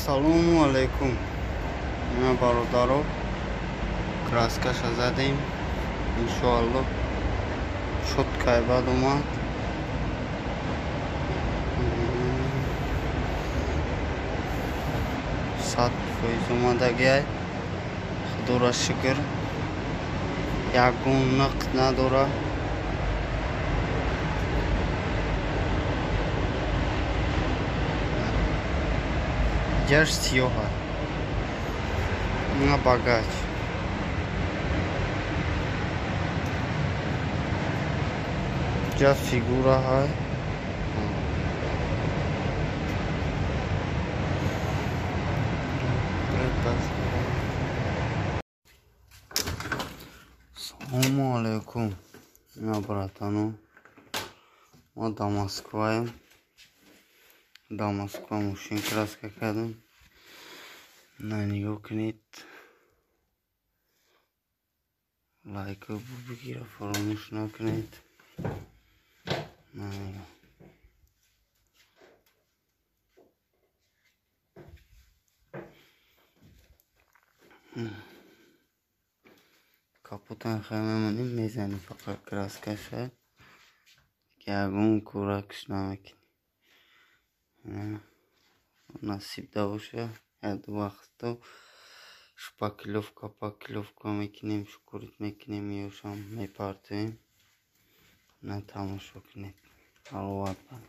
Ассалому алайкум. Ина бародаро, краскаша задем. Иншоалло чёткай бад омад. 100% омадагиай. Худоро шукр. Ягон нақд надора. Ҷаш сиёҳа. На богач. Ҷа фигура ҳай. Салому алайкум. Ина братано. Мо да Москваем. Да Москва мошин краска кардем. На нигоҳ кунед. Лайка бигира, фаромӯш накунед. На нигоҳ. Капотан хай мемонем, мезанем фақат краскаша. Ки ягон кӯракш намекунӣ. Насиб да боша. Як вақто шпаклёвка паклёвка мекунем, шукурит мекунем, ёшам мепартоем. На тамошо кунед. Аллоҳу акбар.